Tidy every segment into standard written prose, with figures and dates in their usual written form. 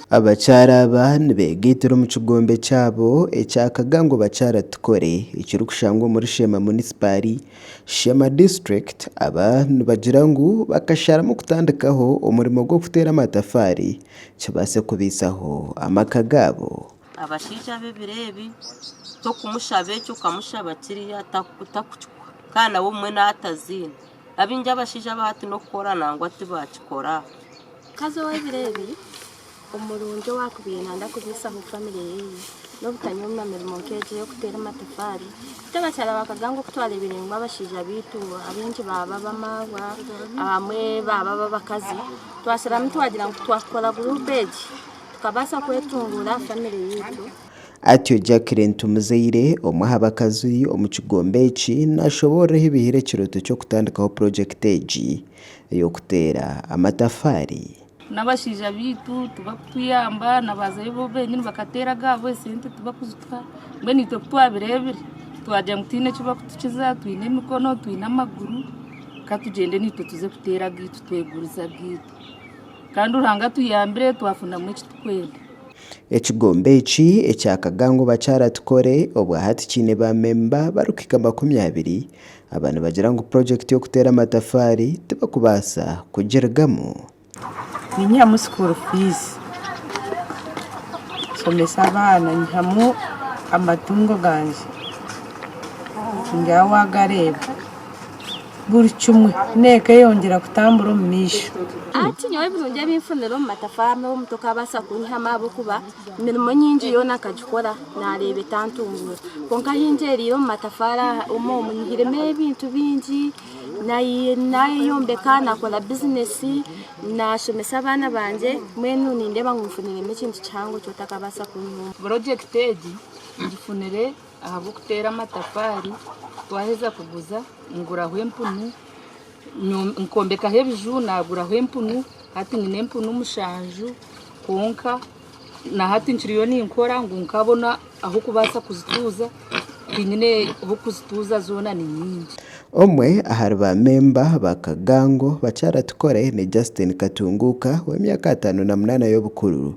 Abakyara aba nibegaitira omu kigombe kyabo ekya Kagango Bakyara Tukore ekirikushangwa omuri Sheema Munisipaari, Sheema Disiturikiti. Aba nibagira ngu bakasharamu kutandikaho omurimo gw'okuteera amatafaari kibaase kubaisaho amaka gaabo. Abashaija ab'ebiro ebi tokumushaba eki okamushaba kiriya takukikuha kandi nawe obumwe naaba ataziine. Abaingi abashaija aba hati n'okukora nangwa tibakikora. Omukazi ow'ebiro ebi omurungi owaakubaire nayenda kubaisaho famire ye n'obutanywa omu mirimo nk'egi ey'okuteera amatafaari. Itwe abakyara ba Kaganga oku twareebire ngu abashaija baitu abaingi baaba ab'amaarwa abamwe baaba ab'abakazi, twasharamu twagira ngu twakora guruupu egi tukabaasa kwetunguura famire yaitu. Atyo Jacqueline Tumuzaire, omwe aha bakazi omu kigombe eki nashoboorora ahu baihire ekirooto ky'okutandikaho purogyekiti egi ey'okuteera amatafaari. N'abashaija baitu tibakutuyamba na bazaire bo benyini bakateera agaabo esente tibakuzituha mbwenu itwe ku twabireebire twagira ngu tihaine eki bakutukiza twine emikono twine amaguru ka tugyende naitwe tuze kuteera agaitu twegurize agaitu kandi Ruhanga atuyambire twafunamu eki turikwenda. Ekigombe eki ekya Kagango Bakyara Tukore obwahati kiine ba memba barikuhika 20. Aba nibagira ngu purogyekiti y'okuteera amatafaari tibarikubaasa kugirugamu. Ninyihamu school fees nshomesa abaana nyihamu amatungo gangye ngira wagareeba. Buri kimwe n'eka eyongyera kutambura omu maisho. Hati nyowe ebirungi ebi nfunire omu matafaari n'obu tokaabaasa kunyihamu ahabw'okuba emirimo nyingi yoona nkagikora naareeba etantunguura. Kwonka ahu ngyereire omu matafaari aha omu omu nyihiremu ebintu bingi, naayeyombeka, naakora bizinesi, naashomesa abaana bangye, mbwenu nindeeba ngu nfuniremu ekintu kihango eki otakabaasa kunyihamu. Purojekiti egi ngifunire ahabw'okuteera amatafaari twaheza kuguza nguraho empunu nkombekaho ebiju naguraho empunu hati nyine empunu mushanju kwonka na hati nkiriyo ninkora ngu nkabona ah'okubaasa kuzituuza tinyine ah'okuzituuza zoona ni nyingi. Omwe ahari ba memba ba Kagango Bakyara Tukore ni Justin Katunguuka w'emyaka 58 y'obukuru.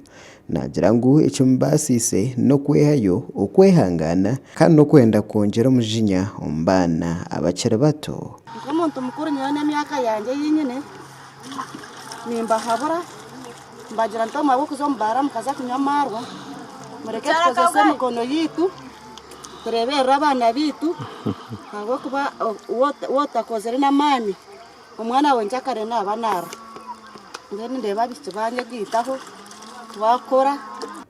Naagira ngu ekimubaasiise n'okwehayo, okwehangaana kandi n'okwenda kwongyera omujinya omu baana abakiri bato. Nk'omuntu mukuru nyowe n'emyaka yangye ei nyine, nimbahabura mbagira nti obumwe bw'okuza omu baara mukaza kunywa amaarwa, mureke tukozese emikono yaitu tureeberere abaana baitu ahabw'okuba waaba otakozire n'amaani Omwana we nkyakare naaba naarira. Mbwenu ndeeba abaishiki banyegaitaho twakora.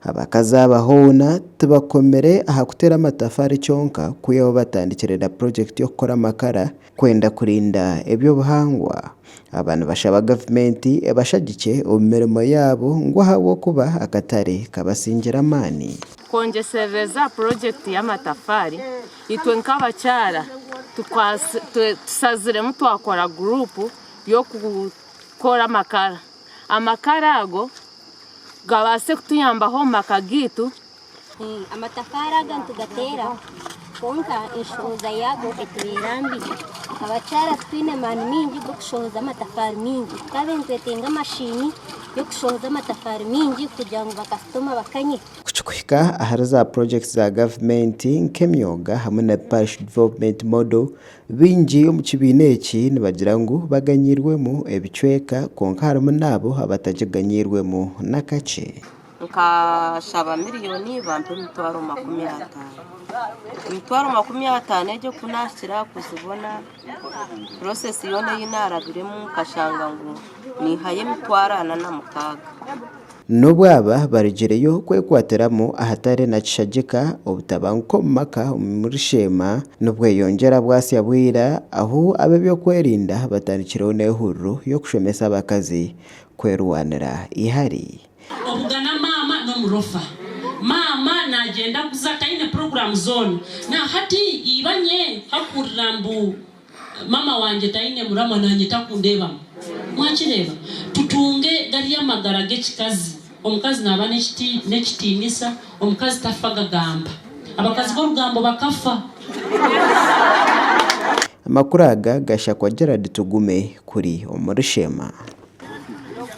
Abakazi aba hoona tibakomire aha kuteera amatafaari kyonka kwihaho batandikire na purojekiti y'okukora amakara kwenda kurinda eby'obuhangwa. Aba nibashaba gavumenti ebashagikye omu mirimo yaabo ngu ahabw'okuba akatare kabasingire amaani. Kwongyeserereza purojekiti y'amatafaari, Itwe nk'abakyara tushaziremu twakora guruupu y'okukora amakara. Amakara ago gabaase kutuyambaho omu maka gaitu. Amatafaari aga nitugateera kwonka enshohoza yaago etubeera mbi. Abakyara titwine maani maingi g'okushohoza amatafaari maingi. Tukaba nitwetenga mashiini y'okushohoza amatafaari maingi kugira ngu bakasitoma bakanye. Kukikuhika ahari za purojekiti za gavumenti nk'emyoga hamwe na Parish Development Model, baingi omu kibiina eki nibagira ngu baganyiirwemu ebicweka kwonka harimu n'abo abatagiganyiirwemu n'akakye. Nkashaba miriyoni bampa emitwaro 50. Emitwaro 50 egyo ku naahikire aha kuzibona, purosesi yoona ei naarabiremu nkashanga ngu niihayo emitwaro 46. N'obu aba barugireyo kwekwatiramu ahatari na kishagika, obutabanguko omu maka omuri Sheema nibweyongyera bwasya bwira ahu ab'ebyokwerinda batandikireho n'ehururu y'okushomesa abakazi kwerwanira eihari. Obugana maama n'omurofa. Maama nagyenda kuza taine program zoona. Nahati ibanye hakuhurira mbu Mama wangye taine muramwa nanye takundeebamu. Mwakireeba? Tutunge gari amagara g'ekikazi. Omukazi naaba n'ekitiinisa, omukazi tafa gagamba. Abakazi b'orugambo bakafa. Amakuru aga gashakwa Gerald Tugume kuri omuri Sheema.